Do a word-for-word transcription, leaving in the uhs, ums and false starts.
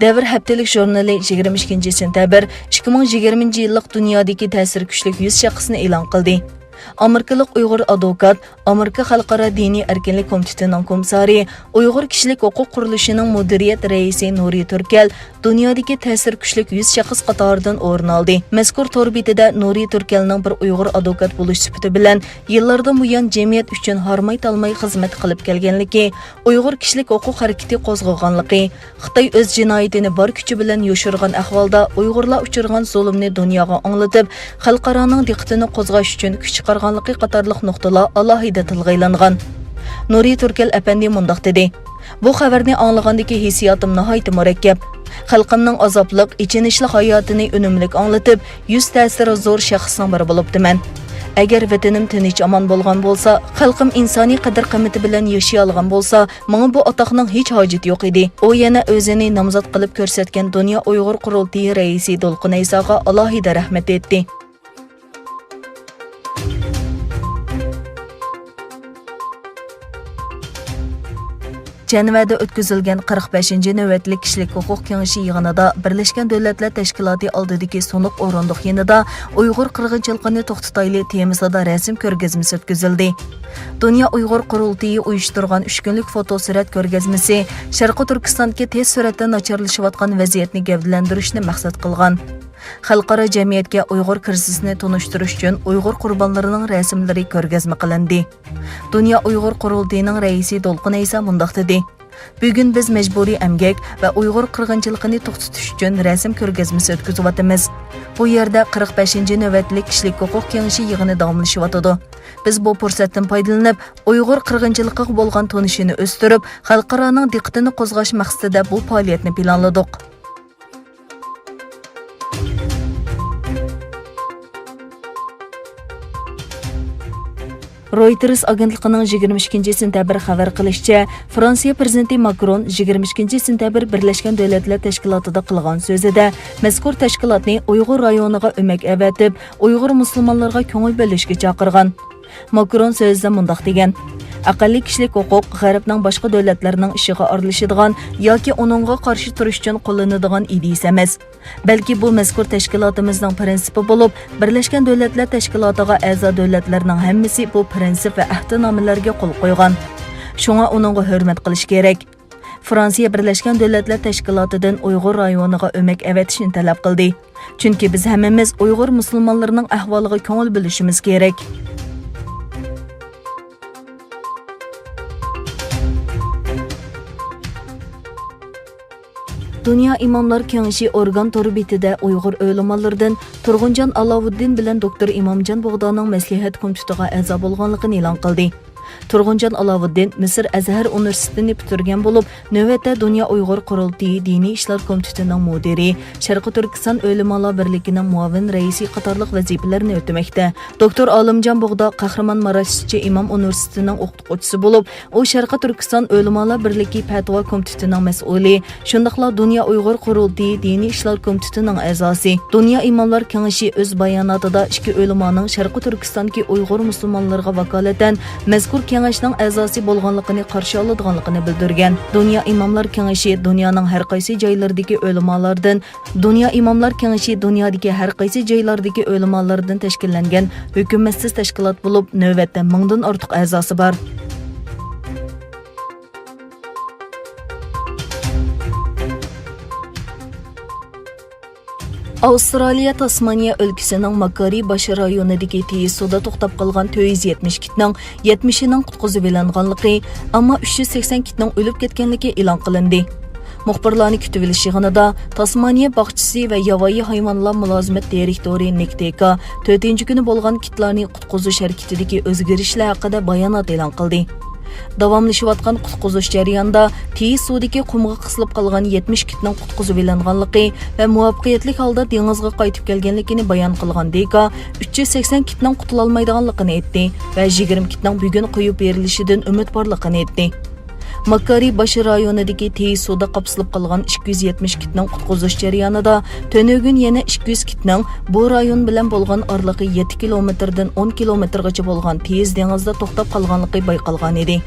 دەۋر ھەپتىلىك ژۇرنىلى يىگىرمە ئىككىنچى سېنتەبىر ئىككى مىڭ يىگىرمىنچى يىللىق دۇنيادىكى تەسىرى كۈچلۈك يۈز شەخسنى ئېلان قىلدى. ئامېرىكىلىق ئۇيغۇر ئادۋوكات، ئامېرىكا خەلقئارا دىنىي ئەركىنلىك كومىتېتىنىڭ كومىسسارى، ئۇيغۇر كىشىلىك ھوقۇق قۇرۇلۇشىنىڭ مۇدىرىيەت رەئىسى نۇرى تۈركەل دۇنيادىكى تەسىرى كۈچلۈك يۈز شەخس قاتارىدىن ئورۇن ئالدى. مەزكۇر تور بېتىدە نۇرى تۈركەلنىڭ بىر ئۇيغۇر ئادۋوكات بولۇش سۈپىتى بىلەن يىللاردىن بۇيان جەمئىيەت ئۈچۈن ھارماي-تالماي خىزمەت قىلىپ كەلگەنلىكى، ئۇيغۇر كىشىلىك ھوقۇق ھەرىكىتى قوزغىغانلىقى، خىتاي ئۆز جىنايىتىنى بار كۈچى بىلەن يوشۇرغان ئەھۋالدا ئۇيغۇرلار ئۇچرىغان زۇلۇمنى دۇنياغا ئاڭلىتىپ، خەلقئارانىڭ دىققىتىنى قوزغاش ئۈچۈن كۈچ چىقارغانلىقى قاتارلىق نۇقتىلار ئالاھىدە تىلغا ئېلىنغان. نۇرى تۈركەل ئەپەندى مۇنداق دېدى: «بۇ خەۋەرنى ئاڭلىغاندىكى ھېسسىياتىم ناھايىتى مۇرەككەپ. خەلقىمنىڭ ئازابلىق، ئېچىنىشلىق ھاياتىنى ئۈنۈملۈك ئاڭلىتىپ، يۈز تەسىرى زور شەخسنىڭ بىرى بولۇپتىمەن. ئەگەر ۋەتىنىم تىنچ-ئامان بولغان بولسا، خەلقىم ئىنسانىي قەدىر-قىممىتى بىلەن ياشىيالىغان بولسا، ماڭا بۇ ئاتاقنىڭ ھېچ ھاجىتى يوق ئىدى.» ئۇ يەنە ئۆزىنى نامزات قىلىپ كۆرسەتكەن دۇنيا ئۇيغۇر قۇرۇلتىيى رەئىسى دولقۇن ئەيساغا ئالاھىدە رەھمەت ئېيتتى. جەنۋەدە ئۆتكۈزۈلگەن قىرىق بەشىنچى نۆۋەتلىك كىشىلىك ھوقۇق كېڭىشى يىغىنىدا بىرلەشكەن دۆلەتلەر تەشكىلاتى ئالدىدىكى سۇنۇق ئورۇندۇق يېنىدا ئۇيغۇر قىرغىنچىلىقىنى توختىتايلى تېمىسىدا رەسىم كۆرگەزمىسى ئۆتكۈزۈلدى. دۇنيا ئۇيغۇر قۇرۇلتىيى ئۇيۇشتۇرغان ئۈچ كۈنلۈك فوتو سۈرەت كۆرگەزمىسى شەرقىي تۈركىستاندىكى تېز سۈرئەتتە ناچارلىشىۋاتقان ۋەزىيەتنى گەۋدىلەندۈرۈشنى مەقسەت قىلغان. خەلقئارا جەمئىيەتكە ئۇيغۇر كىرىزىسىنى تونۇشتۇرۇش ئۈچۈن ئۇيغۇر قۇربانلىرىنىڭ رەسىملىرى كۆرگەزمە قىلىندى. دۇنيا ئۇيغۇر قۇرۇلتىيىنىڭ رەئىسى دولقۇن ئەيسا مۇنداق دېدى: «بۈگۈن بىز مەجبۇرىي ئەمگەك ۋە ئۇيغۇر قىرغىنچىلىقىنى توختىتىش ئۈچۈن رەسىم كۆرگەزمىسى ئۆتكۈزۈۋاتىمىز. بۇ يەردە قىرىق بەشىنچى نۆۋەتلىك كىشىلىك ھوقۇق كېڭىشى يىغىنى داۋاملىشىۋاتىدۇ. بىز بۇ پۇرسەتتىن پايدىلىنىپ، ئۇيغۇر قىرغىنچىلىقىغا بولغان تونۇشىنى ئۆستۈرۈپ، خەلقئارانىڭ دىققىتىنى قوزغاش مەقسىتىدە بۇ پائالىيەتنى پىلانلىدۇق.» رويتېرس ئاگېنتلىقىنىڭ يىگىرمە ئىككىنچى سېنتەبىر خەۋەر قىلىشىچە، فرانسىيە پىرېزىدېنتى ماكرون يىگىرمە ئىككىنچى سېنتەبىر بىرلەشكەن دۆلەتلەر تەشكىلاتىدا قىلغان سۆزىدە مەزكۇر تەشكىلاتنى ئۇيغۇر رايونىغا ئۆمەك ئەۋەتىپ، ئۇيغۇر مۇسۇلمانلىرىغا كۆڭۈل بۆلۈشكە چاقىرغان. ماكرون سۆزىدە مۇنداق دېگەن: «ئەقەللىي كىشىلىك ھوقۇق غەربنىڭ باشقا دۆلەتلەرنىڭ ئىشىغا ئارىلىشىدىغان ياكى ئۇنىڭغا قارشى تۇرۇش ئۈچۈن قوللىنىدىغان ئىدىيىسى ئەمەس. بەلكى بۇ مەزكۇر تەشكىلاتىمىزنىڭ پىرىنسىپى بولۇپ، بىرلەشكەن دۆلەتلەر تەشكىلاتىغا ئەزا دۆلەتلەرنىڭ ھەممىسى بۇ پىرىنسىپ ۋە ئەھدىنامىلەرگە قول قويغان. شۇڭا ئۇنىڭغا ھۆرمەت قىلىش كېرەك.» فرانسىيە بىرلەشكەن دۆلەتلەر تەشكىلاتىدىن ئۇيغۇر رايونىغا ئۆمەك ئەۋەتىشنى تەلەپ قىلدى. چۈنكى بىز ھەممىمىز ئۇيغۇر مۇسۇلمانلىرىنىڭ ئەھۋالىغا كۆڭۈل بۆلۈشىمىز كېرەك. دۇنيا ئىماملار كېڭىشى ئورگان تور بېتىدە ئۇيغۇر ئۆلىمالىرىدىن تۇرغۇنجان ئالاۋۇددىن بىلەن دوكتور ئىمامجان بوغدانىڭ مەسلىھەت كومىتېتىغا ئەزا بولغانلىقىنى ئېلان قىلدى. تۇرغۇنجان ئالاۋۇددىن مىسىر ئەزھەر ئۇنىۋېرسىتېتىنى پۈتتۈرگەن بولۇپ، نۆۋەتتە دۇنيا ئۇيغۇر قۇرۇلتىيى دىنىي ئىشلار كومىتېتىنىڭ مۇدىرى، شەرقىي تۈركىستان ئۆلىمالار بىرلىكىنىڭ مۇئاۋىن رەئىسى قاتارلىق ۋەزىپىلەرنى ئۆتىمەكتە. دوكتور ئالىمجان بوغدا قەھرىمان ماراشچى ئىمام ئۇنىۋېرسىتېتىنىڭ ئوقۇتقۇچىسى بولۇپ، ئۇ شەرقىي تۈركىستان ئۆلىمالار بىرلىكى پەتىۋا كومىتېتىنىڭ مەسئۇلى، شۇنداقلا دۇنيا ئۇيغۇر قۇرۇلتىيى دىنىي ئىشلار كومىتېتىنىڭ ئەزاسى. دۇنيا ئىماملار كېڭىشى ئۆز باياناتىدا ئىككى ئۆلىمانىڭ شەرقىي تۈركىستاندىكى ئۇيغۇر مۇسۇلمانلىرىغا ۋاكالىتەن مەزكۇر كېڭەشنىڭ ئەزاسى بولغانلىقىنى قارشى ئالىدىغانلىقىنى بىلدۈرگەن. دۇنيا ئىماملار كېڭىشى دۇنيانىڭ ھەر قايسى جايلىرىدىكى ئۆلىمالاردىن، دۇنيا ئىماملار كېڭىشى دۇنيادىكى ھەر قايسى جايلاردىكى ئۆلىمالاردىن تەشكىللەنگەن ھۆكۈمەتسىز تەشكىلات بولۇپ، نۆۋەتتە مىڭدىن ئارتۇق ئەزاسى بار. ئاۋسترالىيە تاسمانىيە ئۆلكىسىنىڭ ماكارى باش رايونىدىكى تېيىز سۇدا توختاپ قالغان تۆت يۈز يەتمىش ئىككى ئىتنىڭ يەتمىشىنىڭ قۇتقۇزۇۋېلىنغانلىقى، ئەمما ئۈچ يۈز سەكسەن ئىت ئىتنىڭ ئۆلۈپ كەتكەنلىكى ئېلان قىلىندى. مۇخبىرلارنى كۈتۈۋېلىش يىغىنىدا تاسمانىيە باغچىسى ۋە ياۋايى ھايۋانلار مۇلازىمەت دىرېكتورى نىك تېكا تۆتىنچى كۈنى بولغان كىتلارنى قۇتقۇزۇش ھەرىكىتىدىكى ئۆزگىرىشلەر ھەققىدە بايانات ئېلان قىلدى. داۋاملىشىۋاتقان قۇتقۇزۇش جەريانىدا تېيىز سۇدىكى قۇمغا قىسىلىپ قالغان يەتمىش ئىككى ئىتنىڭ قۇتقۇزۇۋېلىنغانلىقى ۋە مۇۋەپپەقىيەتلىك ھالدا دېڭىزغا قايتىپ كەلگەنلىكىنى بايان قىلغان دېكا، ئۈچ يۈز سەكسەن ئىككى ئىتنىڭ قۇتۇلالمايدىغانلىقىنى ئېيتتى ۋە يىگىرمە ئىككى ئىتنىڭ بۈگۈن قويۇپ بېرىلىشىدىن ئۈمىد بارلىقىنى ئېيتتى. ماكارى باش رايونىدىكى تېيىز سۇدا قاپسىلىپ قالغان ئىككى يۈز يەتمىش ئىككى ئىتنىڭ قۇتقۇزۇش جەريانىدا تۈنۈگۈن يەنە ئىككى يۈز ئىككى ئىتنىڭ بۇ رايون بىلەن بولغان ئارىلىقى يەتتە كىلومېتىردىن ئون كىلومېتىرغىچە بولغان تېيىز دېڭىزدا توختاپ قالغانلىقى بايقالغانىدى.